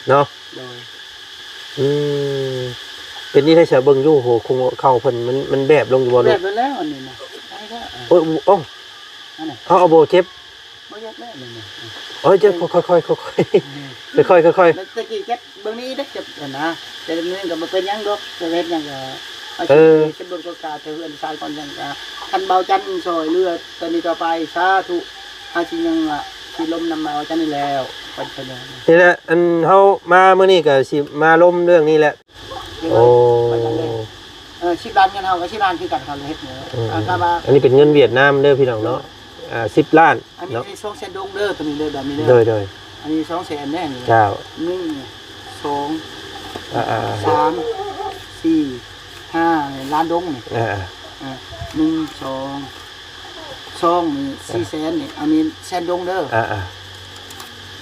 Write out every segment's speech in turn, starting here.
ເນາະ ໂດຍ ອືມ ເປັນນີ້ໄດ້ຊະ ເບິ່ງຢູ່ ໂຫ ຄົງເຂົ່າເພິ່ນ ມັນ ມັນແບບລົງຢູ່ບໍ່ ແບບລົງ? ແລ້ວອັນນີ້ນະ ໄດ້ແລ້ວ ໂອ້ຍ ໂອ້ ອັນນີ້ ເຮົາເອົາບໍ່ເຈັບ ບໍ່ເຈັບແລ້ວອັນນີ້ນະ ໂອ້ຍ ເຈັບ ອືມ ຄ່ອຍໆ ຄ່ອຍໆ ອືມ ຄ່ອຍໆ ຄ່ອຍໆ ແລ້ວແຕ່ກີ້ເຈັບ ເບິ່ງນີ້ເດ້ ເຈັບຫັ້ນນະ ແຕ່ນີ້ກໍບໍ່ເປັນຫຍັງດອກ ຈະເຮັດຫຍັງກໍເອົາ ເອີ ຊິເບິ່ງກວດກາແຕ່ເຮືອນຊານກ່ອນ ຫຍັງກໍ ຄັນເບົາຈັນຊ່ອຍເຫຼືອ ແຕ່ນີ້ຕໍ່ໄປ ສາທຸ ເຮົາຊິຍັງວ່າຊິລົມນຳເບົາຈັນນີ້ແລ້ວ ປັນຊະເດີ ນີ້ແຫຼະ ອັນເຮົາມາມື້ນີ້ກໍຊິມາລົມເລື່ອງນີ້ແຫຼະ ໂອ້ ເອີ ສິບລ້ານເງິນເຮົາກໍສິບລ້ານຄືກັນ ເຂົາເຮັດນີ້ ອືມ ອັນນີ້ເປັນເງິນຫວຽດນາມເດີພີ່ນ້ອງເນາະ ອ່າ ສິບລ້ານ ອັນນີ້ ເນາະ ອັນນີ້ສອງແສນດົງເດີ ໂຕນີ້ເດີ ແບບນີ້ເດີ ໂດຍໆ ອັນນີ້ສອງແສນແນ່ນີ້ ເຈົ້າ ໜຶ່ງ ສອງ ອ່າໆ ສາມ ສີ່ ຫ້າ ນີ້ລ້ານດົງນີ້ ອ່າໆ ອ່າ ໜຶ່ງ ສອງ ສອງນີ້ ອ່າ ສີ່ແສນນີ້ ອັນນີ້ແສນດົງເດີ ອ່າ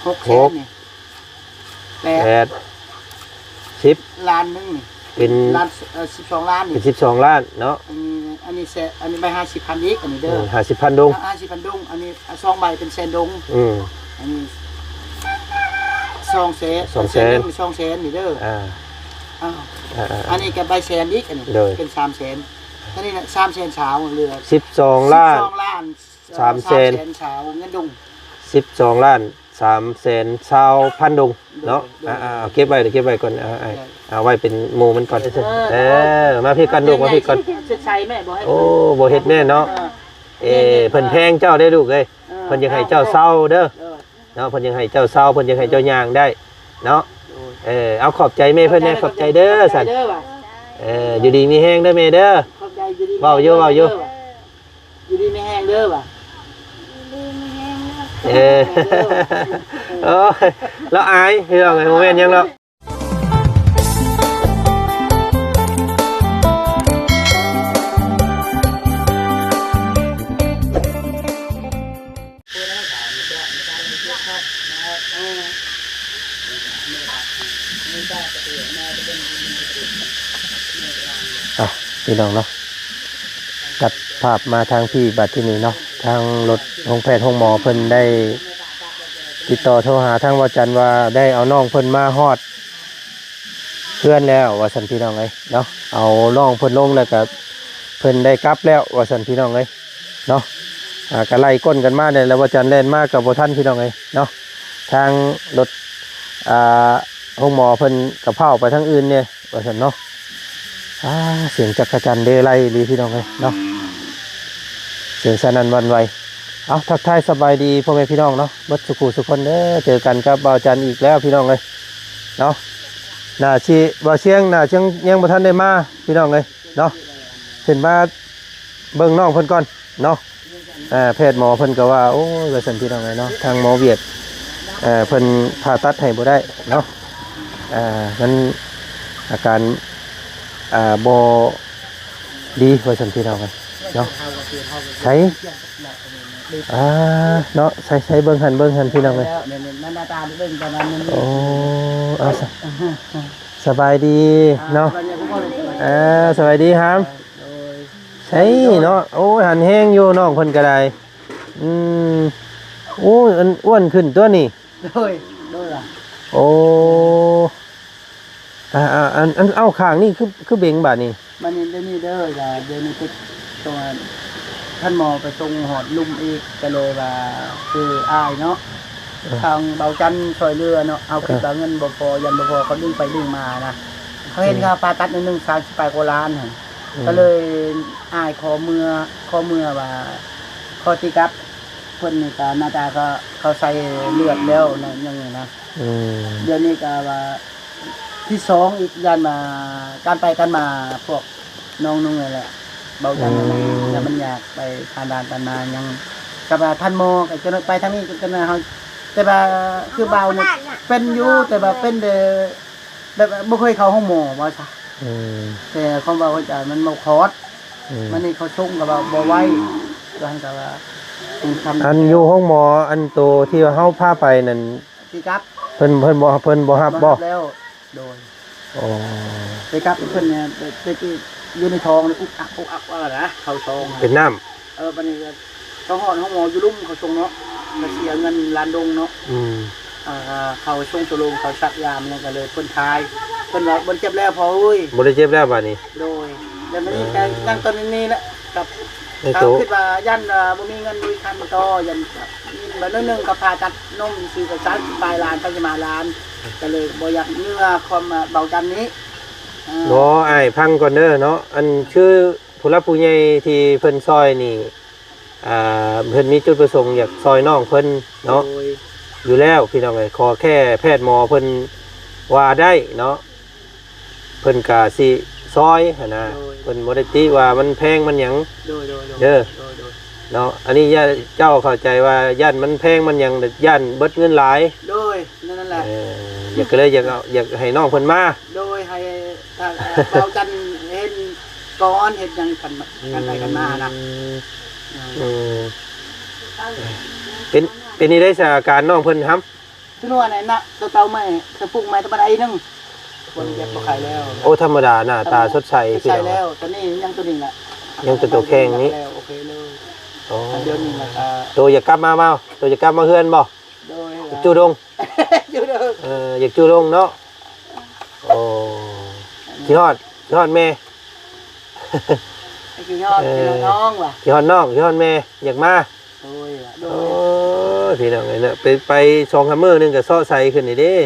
ໆ ຫົກແສນນີ້ ແປດ ແປດ ສິບ ລ້ານໜຶ່ງນີ້ ເປັນລ້ານ ເອີ ສິບສອງລ້ານນີ້ ເປັນສິບສອງລ້ານເນາະ ອັນນີ້ ອັນນີ້ແສນ ອັນນີ້ໃບຫ້າສິບພັນອີກ ອັນນີ້ເດີ ເອີ ຫ້າສິບພັນດົງ ຫ້າສິບພັນດົງ ອັນນີ້ສອງໃບເປັນແສນດົງ ອືມ ອັນນີ້ສອງແສນ ສອງແສນ ແສນໜຶ່ງ ສອງແສນນີ້ເດີ ອ່າ ອ້າວ ອ່າໆ ອັນນີ້ກໍໃບແສນອີກ ອັນນີ້ ໂດຍ ເປັນສາມແສນ ອັນນີ້ນະ ສາມແສນຊາວ ເຫຼືອສິບສອງລ້ານ ສິບສອງລ້ານ ສາມແສນ ສາມແສນຊາວ ເງິນດົງ ສິບສອງລ້ານ ສາມແສນຊາວພັນດົງເນາະ ໂດຍ ອ່າໆ ເກັບໄວ້ ເກັບໄວ້ກ່ອນ ເອົາ ເອົາໄວ້ເປັນໝູ່ມັນກ່ອນ ເອີ ເອີ ມາພີ້ກ່ອນລູກ ມາພີ້ກ່ອນ ເຮັດໃສ່ແມ່ບໍ່ໃຫ້ ໂອ້ ບໍ່ເຮັດແມ່ເນາະ ເອີ ເອີ ເພິ່ນແພງເຈົ້າເດ້ລູກເອີຍ ເອີ ເພິ່ນຢາກໃຫ້ເຈົ້າເຊົາເດີ ໂດຍ ເນາະ ເພິ່ນຢາກໃຫ້ເຈົ້າເຊົາ ເພິ່ນຢາກໃຫ້ເຈົ້າຍ່າງໄດ້ເນາະ ໂດຍ ເອີ ເອົາຂອບໃຈແມ່ເພິ່ນແດ່ ຂອບໃຈເດີ ຂອບໃຈເດີ ຂອບໃຈເດີວ່າ ເອີ ຢູ່ດີມີແຮງເດີແມ່ເດີ ຂອບໃຈ ຢູ່ດີມີແຮງ ເວົ້າຢູ່ ເວົ້າຢູ່ ເດີວ່າ ຢູ່ດີມີແຮງເດີວ່າ ຢູ່ດີມີແຮງເດີ ເອີ ເອີ ໂອ້ຍ ລາວອາຍ ພີ່ນ້ອງເອີຍ ບໍ່ແມ່ນຫຍັງດອກ. ອ່ະ ພີ່ນ້ອງເນາະ ຕັດພາບມາທາງພີ້ ບັດທີນີ້ເນາະ ທາງລົດໂຮງແພດໂຮງໝໍເພິ່ນໄດ້ຕິດຕໍ່ໂທຫາທາງວາຈັນວ່າ ໄດ້ເອົານ້ອງເພິ່ນມາຮອດ ເຮືອນແລ້ວວ່າຊັ້ນພີ່ນ້ອງເອີຍເນາະ ເອົານ້ອງເພິ່ນລົງແລ້ວກະເພິ່ນໄດ້ກັບແລ້ວວ່າຊັ້ນພີ່ນ້ອງເອີຍເນາະ ອ່າ ກະໄລ່ກົ້ນກັນມາແດ່ ແລ້ວວ່າຈັນແລ່ນມາກະບໍ່ທັນພີ່ນ້ອງເອີຍເນາະ ທາງລົດ ອ່າ ໂຮງໝໍເພິ່ນກະພ້າວໄປທາງອື່ນແດ່ວ່າຊັ້ນເນາະ ອ່າ ສຽງຈັກກະຈັນເລໄລອີ່ຫຼີພີ່ນ້ອງເອີຍເນາະ ສຽງສະໜັ່ນຫວັ່ນໄຫວ. ເອົາ ທັກທາຍສະບາຍດີພໍ່ແມ່ພີ່ນ້ອງເນາະ ເບິດສູ່ຜູ້ສູ່ຄົນເດີ ເຈີກັນກັບບ່າວຈັນອີກແລ້ວພີ່ນ້ອງເອີຍເນາະ ໜ້າຊິ ບ່າວຊຽງ ໜ້າຍັງ ຍັງບໍ່ທັນໄດ້ມາພີ່ນ້ອງເອີຍເນາະ ຂຶ້ນມາເບິ່ງນ້ອງເພິ່ນກ່ອນເນາະ ອ່າ ແພດໝໍເພິ່ນກໍວ່າ ໂອ້ຍ ວ່າຊັ້ນພີ່ນ້ອງເອີຍເນາະ ທາງໝໍຫວຽດ ເອີ ເພິ່ນຜ່າຕັດໃຫ້ບໍ່ໄດ້ເນາະ ອ່າ ມັນອາການ ອ່າ ບໍ່ດີວ່າຊັ້ນພີ່ນ້ອງເອີຍເນາະ ໃສ ອ່າ ເນາະ ໃສ ໃສ ເບິ່ງຫັ້ນ ເບິ່ງຫັ້ນພີ່ນ້ອງເອີຍ ໂອ້ ເອົາ ສະ ສະບາຍດີເນາະ ອ່າ ສະບາຍດີຫາມ ໃສເນາະ ໂອ້ຍ ຫັນແຮງຢູ່ນ້ອງເພິ່ນກໍໄດ້ ອືມ ໂອ້ຍ ອ້ວນຂຶ້ນຕົວນີ້ ໂດຍ ໂດຍ ໂອ້ ອ່າ ອ່າ ອັນ ອັນ ເອົາ ຂ້າງນີ້ຄື ຄືເບັງບາດນີ້ ບາດນີ້ ດຽວນີ້ເດີ ດຽວນີ້ໄປສົ່ງ ທ່ານໝໍໄປສົ່ງຮອດລຸ່ມອີກ ກໍເລີຍວ່າ ຄືອ້າຍເນາະ ເອີ ທາງເບົາຈັນຊ່ອຍເຫຼືອເນາະ ເຮົາຄິດວ່າເງິນບໍ່ພໍ ຢ້ານບໍ່ພໍ ເຂົາດຶງໄປດຶງມານະ ເຂົາເຫັນຄ່າຜ່າຕັດໜ້ອຍໜຶ່ງ ສາມສິບປາຍກວ່າລ້ານຫັ້ນ ອືມ ກໍເລີຍອ້າຍຂໍເມືອ ຂໍເມືອວ່າ ຂໍຕີກັບ ເພິ່ນນີ້ກໍໜ້າຕາກໍເຂົາໃສ່ເລືອດແລ້ວນະ ຫຍັງນີ້ນະ ອືມ ດຽວນີ້ກໍວ່າທີສອງອີກ ຢ້ານວ່າການໄປການມາພວກນ້ອງນຸ່ງນີ້ແຫຼະ ເບົາຈັນນັ້ນນະ ອືມ ແລ້ວມັນຢາກໄປຜ່ານດ່ານຜ່ານມາຫຍັງ ກໍວ່າທ່ານໝໍກໍຈະໄປທາງນີ້ ກໍຈະເຮົາ ແຕ່ວ່າຄືເບົານີ້ເປັນຢູ່ ແຕ່ວ່າເປັນແຕ່ ແບບວ່າບໍ່ເຄີຍເຂົ້າໂຮງໝໍວ່າຊະ ອືມ ແຕ່ຄວາມເວົ້າຂອງເຈົ້າມັນບໍ່ຄອດ ອືມ ມັນນີ້ເຂົາສົ່ງກໍວ່າບໍ່ໄຫວ ວ່າຊັ້ນກໍວ່າ ອັນຢູ່ໂຮງໝໍ ອັນໂຕທີ່ວ່າເຮົາພາໄປນັ້ນ ທີ່ກັບ ເພິ່ນ ເພິ່ນບໍ່ ເພິ່ນບໍ່ຮັບບໍ່? ບໍ່ຮັບແລ້ວ ໂດຍ ໂອ້ ໄປກັບເພິ່ນນີ້ ໄປ ໄປຢູ່ໃນທ້ອງນີ້ ອຸກອັກ ອຸກອັກວ່ານະ ເຂົ້າທ້ອງ ເປັນນ້ຳ ເອີ ບັດນີ້ກໍ ເຂົາຮອດໂຮງໝໍຢູ່ລຸ່ມ ເຂົາສົ່ງເນາະ ກໍເສຍເງິນລ້ານດົງເນາະ ອືມ ອ່າ ເຂົາຊົງໂຕລົງ ເຂົາສັກຢາມຫຍັງ ກໍເລີຍເພິ່ນຖ່າຍ ເພິ່ນວ່າບໍ່ເຈັບແລ້ວພໍ່ເອີຍ ບໍ່ໄດ້ເຈັບແລ້ວບາດນີ້. ໂດຍ ແລ້ວມັນ ເອີ ກໍຍັງຕົວນີ້ແຫຼະ ກັບ ໃນໂຕ ເຂົາຄິດວ່າຢ້ານວ່າບໍ່ມີເງິນມີຄຳຕໍ່ ຢ້ານບາດໜຶ່ງກໍຜ່າຕັດນົມຊື່ ກໍສາມສິບປາຍລ້ານ ສາມສິບຫ້າລ້ານ ກໍເລີຍບໍ່ຢາກເໜືອຄວາມເບົາຈັນນີ້. ເອີ ບໍ່ ອ້າຍຟັງກ່ອນເດີເນາະ ອັນຄືຜູ້ຫຼັກຜູ້ໃຫຍ່ທີ່ເພິ່ນຊ່ອຍນີ້ ອ່າ ເພິ່ນມີຈຸດປະສົງຢາກຊ່ອຍນ້ອງເພິ່ນເນາະ. ໂດຍ ຢູ່ແລ້ວພີ່ນ້ອງເອີຍ ຂໍແຄ່ແພດໝໍເພິ່ນວ່າໄດ້ເນາະ ເພິ່ນກະຊິຊ່ອຍຫັ້ນນະ. ໂດຍ ເພິ່ນບໍ່ໄດ້ຕິວ່າມັນແພງມັນຫຍັງ. ໂດຍ ໂດຍ ໂດຍ ເດີ ໂດຍ ໂດຍ ເນາະ ອັນນີ້ຢ້ານເຈົ້າເຂົ້າໃຈວ່າຢ້ານມັນແພງມັນຫຍັງ ຢ້ານເບິດເງິນຫຼາຍ. ໂດຍ ນັ້ນແຫຼະ ເອີ ຢາກ ກໍເລີຍຢາກເອົາ ຢາກໃຫ້ນ້ອງເພິ່ນມາ. ໂດຍ ໃຫ້ທາງ ເອີ ເບົາຈັນເຫັນກ່ອນ ເຮັດຫຍັງກັນ ກັນໄປກັນມານະ. ອືມ ເອີ ເປັນ ເປັນຈັ່ງໃດສະອາການນ້ອງເພິ່ນຫຳ? ຄືວ່າໃນນະ ໂຕເຕົາໃໝ່ ສະປຸກໃໝ່ທຳມະດາອີກໜຶ່ງ ຄົນເຈັບບໍ່ໄຄແລ້ວ. ໂອ້ ທຳມະດາ ໜ້າຕາສົດໃສ ສົດໃສແລ້ວ. ຕົວນີ້ຍັງ ຕົວນີ້ແຫຼະ ຍັງແຕ່ໂຕແຂງນີ້. ໂອເຄເລີຍ. ອໍ ດຽວນີ້ລະກະ ໂຕຢາກກັບມາບໍ່? ໂຕຢາກກັບມາເຮືອນບໍ່? ໂດຍ ຢາກຈູດົງ ຈູດົງ ເອີ ຢາກຈູດົງເນາະ. ໂອ້ ຄິດຮອດ ຄິດຮອດແມ່ ຄິດຮອດ ເອີ ຄິດຮອດນ້ອງວ່າ ຄິດຮອດນ້ອງ ຄິດຮອດແມ່ ຢາກມາ. ໂດຍ ໂດຍ ໂອ້ຍ ພີ່ນ້ອງເອີຍເນາະ ໄປ ໄປສອງສາມມື້ໜຶ່ງກໍເຊາະໃສຂຶ້ນນີ້ເດ້. ໂດຍ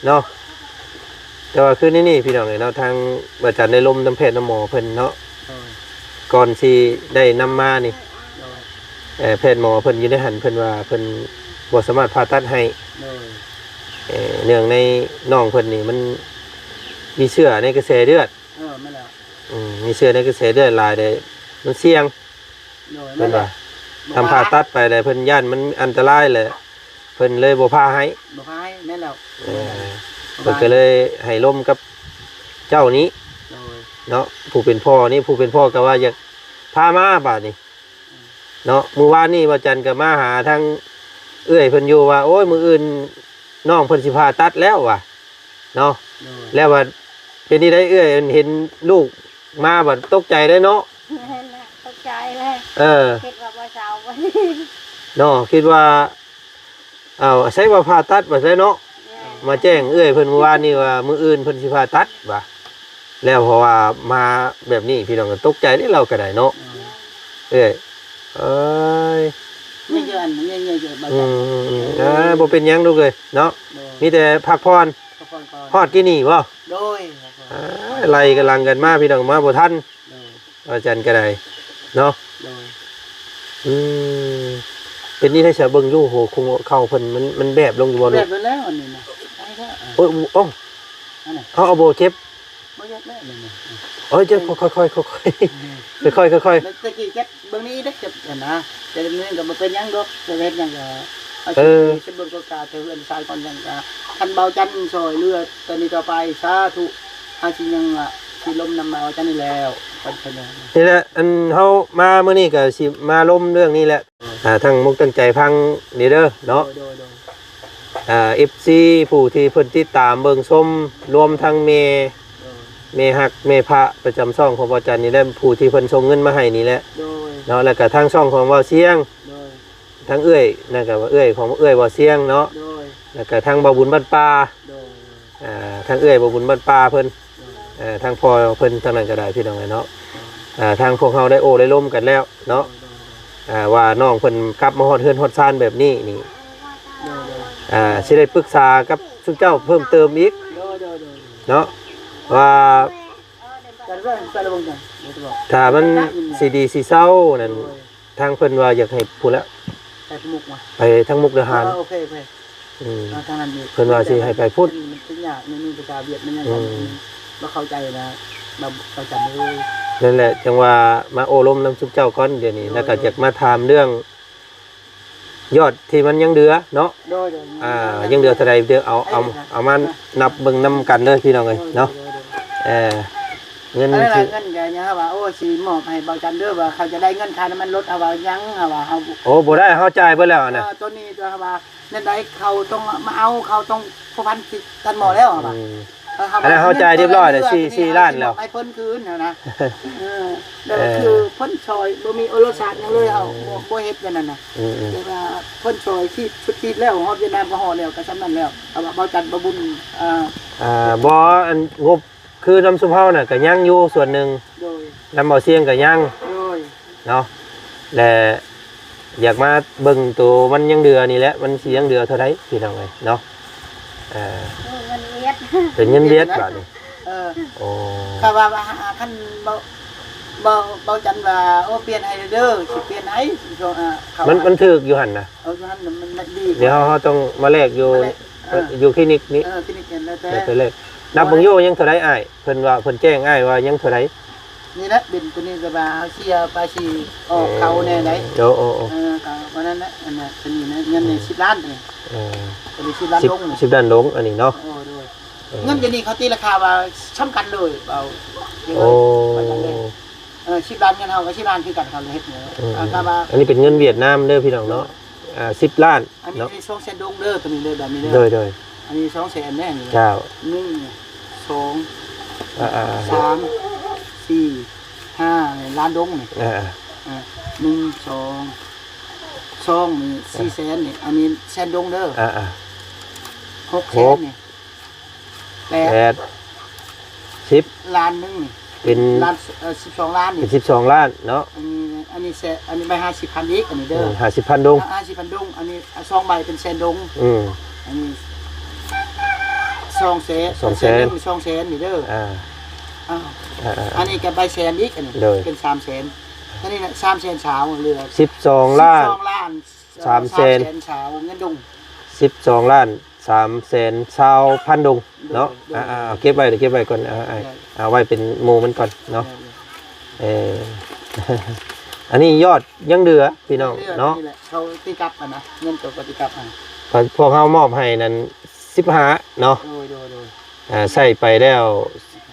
ເນາະ ແຕ່ວ່າຄືນີ້ ພີ່ນ້ອງເອີຍເນາະ ທາງອາຈານໄດ້ລົມນຳແພດນຳໝໍເພິ່ນເນາະ. ໂດຍ ກ່ອນຊິໄດ້ນຳມານີ້ ໂດຍ ເອີ ແພດໝໍເພິ່ນຢູ່ໃນຫັ້ນ ເພິ່ນວ່າເພິ່ນບໍ່ສາມາດຜ່າຕັດໃຫ້. ໂດຍ ເອີ ເນື່ອງໃນນ້ອງເພິ່ນນີ້ມັນມີເຊື້ອໃນກະແສເລືອດ. ເອີ ແມ່ນແລ້ວ ອືມ ມີເຊື້ອໃນກະແສເລືອດຫຼາຍເດ້ ມັນສ່ຽງ. ໂດຍ ເພິ່ນວ່າ ແມ່ນແຫຼະ ຖ້າຜ່າຕັດໄປແລ້ວເພິ່ນຢ້ານມັນອັນຕະລາຍແຫຼະ ເພິ່ນເລີຍບໍ່ຜ່າໃຫ້ ບໍ່ຜ່າໃຫ້. ແມ່ນແລ້ວ ເອີ ເພິ່ນກໍເລີຍໃຫ້ລົມກັບເຈົ້ານີ້. ໂດຍ ເນາະ ຜູ້ເປັນພໍ່ນີ້ ຜູ້ເປັນພໍ່ກໍວ່າຢາກພາມາບາດນີ້ ເນາະ ມື້ວານນີ້ບ່າວຈັນກໍມາຫາທາງເອື້ອຍເພິ່ນຢູ່ວ່າ ໂອ້ຍ ມື້ອື່ນນ້ອງເພິ່ນຊິຜ່າຕັດແລ້ວວ່າ ເນາະ. ໂດຍ ແລ້ວວ່າເປັນຈັ່ງໃດເອື້ອຍ ເຫັນລູກມາບັດຕົກໃຈເດ້ເນາະ? ແມ່ນແຫຼະ ຕົກໃຈແຫຼະ. ເອີ ຄິດວ່າບໍ່ເຊົາ ເນາະ ຄິດວ່າ ອ້າວ ໃສວ່າຜ່າຕັດວ່າຊັ້ນເນາະ. ແມ່ນ ມາແຈ້ງເອື້ອຍເພິ່ນມື້ວານນີ້ວ່າ ມື້ອື່ນເພິ່ນຊິຜ່າຕັດວ່າ ແລ້ວເພາະວ່າມາແບບນີ້ ພີ່ນ້ອງກໍຕົກໃຈເດ້ ລາວກໍໄດ້ເນາະ. ເອີ ເອື້ອຍ ນີ້ຄືອັນນີ້ ນີ້ຄື ອືມໆໆ ເອີ ບໍ່ເປັນຫຍັງລູກເອີຍເນາະ. ໂດຍ ມີແຕ່ພັກຜ່ອນ ພັກຜ່ອນກ່ອນ. ຮອດກີ້ນີ້ບໍ່? ໂດຍ ພັກຜ່ອນ ເອີ ໄລ່ກັນຫຼັງກັນມາ ພີ່ນ້ອງ ມາບໍ່ທັນ. ໂດຍ ອາຈານກໍໄດ້ເນາະ. ໂດຍ ອືມ ເປັນນີ້ໄດ້ສະເບິ່ງຢູ່ ໂຫ ຄົງເຂົ່າເພິ່ນ ມັນ ມັນແບບລົງຢູ່ບໍ່ລູກ? ແບບລົງແລ້ວອັນນີ້ນະ ໄດ້ແລ້ວ. ໂອ້ຍ ໂອ້ ອັນນັ້ນ ເຮົາເອົາບໍ່ເຈັບ? ບໍ່ເຈັບແລ້ວນີ້ນະ. ໂອ້ຍ ເຈັບ ອືມ ຄ່ອຍໆ ຄ່ອຍໆ ອືມ ຄ່ອຍໆ ຄ່ອຍໆ. ແລ້ວຕະກີ້ເຈັບ ເບິ່ງນີ້ເດ້ ເຈັບຫັ້ນນະ ແຕ່ນີ້ກໍບໍ່ເປັນຫຍັງດອກ ຈະເຮັດຫຍັງກໍ ເອີ ຊິເບິ່ງກະກາແຕ່ເຮືອນຊາຍກ່ອນ ຫຍັງກະ ຄັນເບົາຈັນຊ່ອຍເຫຼືອ ຕອນນີ້ຕໍ່ໄປ ສາທຸ ເຮົາຊິຍັງວ່າຊິລົມນຳເບົາຈັນນີ້ແລ້ວ ເພິ່ນ ເພິ່ນ ນີ້ແຫຼະ ອັນເຮົາມາມື້ນີ້ກໍຊິມາລົມເລື່ອງນີ້ແຫຼະ. ອ່າ ຕັ້ງອົກຕັ້ງໃຈຟັງນີ້ເດີເນາະ. ໂດຍ ໂດຍ ໂດຍ ອ່າ ເອັຟຊີ ຜູ້ທີ່ເພິ່ນຕິດຕາມເບິ່ງຊົມ ລວມທັງແມ່ ໂດຍ ແມ່ຮັກແມ່ພະປະຈຳຊ່ອງຂອງບ່າວຈັນນີ້ແຫຼະ ຜູ້ທີ່ເພິ່ນສົ່ງເງິນມາໃຫ້ນີ້ແຫຼະ. ໂດຍ ເນາະ ແລ້ວກໍທາງຊ່ອງຂອງບ່າວຊຽງ ໂດຍ ທາງເອື້ອຍ ນັ້ນກໍເອື້ອຍຂອງເອື້ອຍບ່າວຊຽງເນາະ. ໂດຍ ແລ້ວກໍທາງບ່າວບຸນບ້ານປ່າ ໂດຍ ອ່າ ທາງເອື້ອຍບ່າວບຸນບ້ານປ່າເພິ່ນ ໂດຍ ເອີ ທາງພໍ່ເພິ່ນ ທາງນັ້ນກໍໄດ້ ພີ່ນ້ອງເອີຍເນາະ. ໂດຍ ອ່າ ທາງພວກເຮົາໄດ້ໂອ້ໄດ້ລົມກັນແລ້ວເນາະ. ໂດຍ ໂດຍ ໂດຍ ອ່າ ວ່ານ້ອງເພິ່ນກັບມາຮອດເຮືອນຮອດຊານແບບນີ້ນີ້ ໂດຍ ໂດຍ ອ່າ ຊິໄດ້ປຶກສາກັບຊຸມເຈົ້າເພີ່ມເຕີມອີກ ໂດຍ ໂດຍ ໂດຍ ເນາະ ວ່າ ຈະເລື່ອງ ຈະລະວັງ ຈະ ຖ້າມັນຊິດີຊິເຊົານັ້ນ ໂດຍ ທາງເພິ່ນວ່າຢາກໃຫ້ພຸ້ນແຫຼະ ໄປທາງມຸກມາ ໄປທາງມຸກດາຫານ. ເອີ ໂອເຄ ໂອເຄ ອືມ ເອົາທາງນັ້ນນີ້ ເພິ່ນວ່າຊິໃຫ້ໄປພຸ້ນ ມັນຍາກ ມັນມີພາສາຫວຽດ ມັນຫຍັງ ອືມ ບໍ່ເຂົ້າໃຈນະ ບໍ່ເຂົ້າໃຈເລີຍ. ນັ້ນແຫຼະ ຈັ່ງວ່າມາໂອ້ລົມນຳຊຸມເຈົ້າກ່ອນດຽວນີ້ ໂດຍ ແລ້ວກໍຢາກມາຖາມເລື່ອງ ໂດຍ ຍອດທີ່ມັນຍັງເຫຼືອເນາະ. ໂດຍ ໂດຍ ອ່າ ຍັງເຫຼືອເທົ່າໃດ ດຽວເອົາ ເອົາ ເອົາມານັບເບິ່ງນຳກັນເດີ ພີ່ນ້ອງເອີຍເນາະ. ໂດຍ ໂດຍ ເອີ ເງິນ ອັນນັ້ນ ທີ່ ເງິນກໍຍັງວ່າ ໂອ້ ຊິມອບໃຫ້ເບົາຈັນເດີ ວ່າເຂົາຈະໄດ້ເງິນຄ່ານ້ຳມັນລົດ ເຮົາວ່າຍັງ ເຮົາວ່າເຮົາ ໂອ້ ບໍ່ໄດ້ ເຮົາຈ່າຍເບິດແລ້ວນະ. ເອີ ຕົວນີ້ຕົວເຮົາວ່າ ແນວໃດເຂົາຕ້ອງມາເອົາ ເຂົາຕ້ອງພົວພັນຕິດກັນໝົດແລ້ວ ເຮົາວ່າ ອືມ ອັນນັ້ນເຮົາຈ່າຍຮຽບຮ້ອຍແລ້ວ ສີ່ ສີ່ລ້ານແລ້ວ ໃຫ້ເພິ່ນຄືນຫັ້ນນະ. ເອີ ແຕ່ວ່າຄືເພິ່ນຊ່ອຍ ບໍ່ມີໂອລະສາດຫຍັງເລີຍ ເຮົາບໍ່ ບໍ່ເຮັດແບບນັ້ນນະ. ອືມໆ ແຕ່ວ່າເພິ່ນຊ່ອຍທີ່ສຸດຂີດແລ້ວ ຮອດຫວຽດນາມກໍຮອດແລ້ວ ກໍສ່ຳນັ້ນແລ້ວ. ເອົາວ່າເບົາຈັນ ເບົາບຸນ ອ່າ ອ່າ ບໍ່ ອັນງົບຄືນຳຊຸມເຮົານະ ກໍຍັງຢູ່ສ່ວນໜຶ່ງ ໂດຍ ນຳເບົາຊຽງກໍຍັງ ໂດຍ ເນາະ ແລະ ຢາກມາເບິ່ງໂຕມັນຍັງເດືອນີ້ແຫຼະ ມັນຊິຍັງເດືອເທົ່າໃດພີ່ນ້ອງເອີຍເນາະ. ເອີ ໂອ້ ເງິນຫວຽດ ເປັນເງິນຫວຽດບາດນີ້. ເອີ ໂອ້ ຖ້າວ່າ ວ່າ ຄັນເບົາ ເບົາ ເບົາຈັນວ່າ ໂອ້ ປ່ຽນໃຫ້ເດີ ຊິປ່ຽນໃຫ້ ເຂົາ ມັນ ມັນຖືກຢູ່ຫັ້ນນະ. ເອີ ຢູ່ຫັ້ນມັນ ມັນດີ ດຽວເຮົາ ເຮົາຕ້ອງມາແລກຢູ່ ມາແລກ ເອີ ຢູ່ຄລີນິກນີ້ ເອີ ຄລີນິກນັ້ນແລ້ວແຕ່ ແລ້ວແຕ່ແລກ. ນັບເບິ່ງຢູ່ ຍັງເທົ່າໃດອ້າຍ? ເພິ່ນວ່າເພິ່ນແຈ້ງອ້າຍວ່າຍັງເທົ່າໃດ? ນີ້ແຫຼະ ເປັນໂຕນີ້ກໍວ່າເຮົາເສຍພາສີອອກເຂົາແດ່ໃດ໋. ໂອ້ ໂອ້ ໂອ້ ເອີ ກໍວ່ານັ້ນແຫຼະ. ອັນນັ້ນໂຕນີ້ນະ ເງິນນີ້ ອືມ ສິບລ້ານໂຕນີ້. ເອີ ໂຕນີ້ສິບລ້ານ ສິບ ດົງ ສິບລ້ານດົງ ອັນນີ້ເນາະ. ໂອ້ ໂດຍ ເອີ ເງິນດຽວນີ້ເຂົາຕີລາຄາວ່າສ່ຳກັນເລີຍ ເອົາ ໂອ້ ວ່າຈັ່ງໃດ. ເອີ ສິບລ້ານ ເງິນເຮົາກໍສິບລ້ານຄືກັນ ເຂົາເຮັດນີ້. ອືມ ອັນນີ້ເປັນເງິນຫວຽດນາມເດີພີ່ນ້ອງເນາະ. ໂດຍ ອ່າ ສິບລ້ານ ອັນນີ້ ເນາະ ສອງແສນດົງເດີ ໂຕນີ້ເດີ ແບບນີ້ເດີ. ໂດຍ ໂດຍ ອັນນີ້ສອງແສນແນ່ນີ້. ເຈົ້າ ໜຶ່ງ ສອງ ອ່າໆໆ ສາມ ສີ່ ຫ້າ ລ້ານດົງນີ້. ອ່າໆ ອ່າ ໜຶ່ງ ສອງ ສອງນີ້ ອ່າ ສີ່ແສນນີ້ ອັນນີ້ແສນດົງເດີ. ອ່າໆ ຫົກແສນນີ້ ຫົກ ແປດ ແປດ ສິບ ລ້ານໜຶ່ງນີ້ ເປັນ ລ້ານ ເອີ ສິບສອງລ້ານນີ້ ເປັນສິບສອງລ້ານເນາະ. ອັນນີ້ ອັນນີ້ແສນ ອັນນີ້ໃບຫ້າສິບພັນອີກ ອັນນີ້ເດີ. ອືມ ຫ້າສິບພັນດົງ ຫ້າສິບພັນດົງ. ອັນນີ້ສອງໃບເປັນແສນດົງ. ອືມ ອັນນີ້ສອງແສນ ສອງແສນ ແສນໜຶ່ງ ສອງແສນນີ້ເດີ. ອ່າ ອ້າວ ອ່າໆໆ ອັນນີ້ກໍໃບແສນອີກ ອັນນີ້ ໂດຍ ເປັນສາມແສນ. ອັນນີ້ນະ ສາມແສນຊາວ ເຫຼືອສິບສອງລ້ານ ສິບສອງລ້ານ ສາມແສນ ສາມແສນຊາວ ເງິນດົງ ສິບສອງລ້ານ ສາມແສນຊາວພັນດົງເນາະ. ໂດຍ ໂດຍ ອ່າໆ ເກັບໄວ້ ເກັບໄວ້ກ່ອນ ເອົາ ເອົາໄວ້ເປັນໝູ່ມັນກ່ອນເນາະ. ໂດຍ ໂດຍ ເອີ ອັນນີ້ຍອດຍັງເຫຼືອພີ່ນ້ອງເນາະ. ນີ້ແຫຼະ ເຂົາຕີກັບຫັ້ນນະ ເງິນເຂົາກໍຕີກັບຫັ້ນ. ພວກເຮົາມອບໃຫ້ນັ້ນສິບຫ້າເນາະ. ໂດຍ ໂດຍ ໂດຍ ອ່າ ໃຊ້ໄປແລ້ວ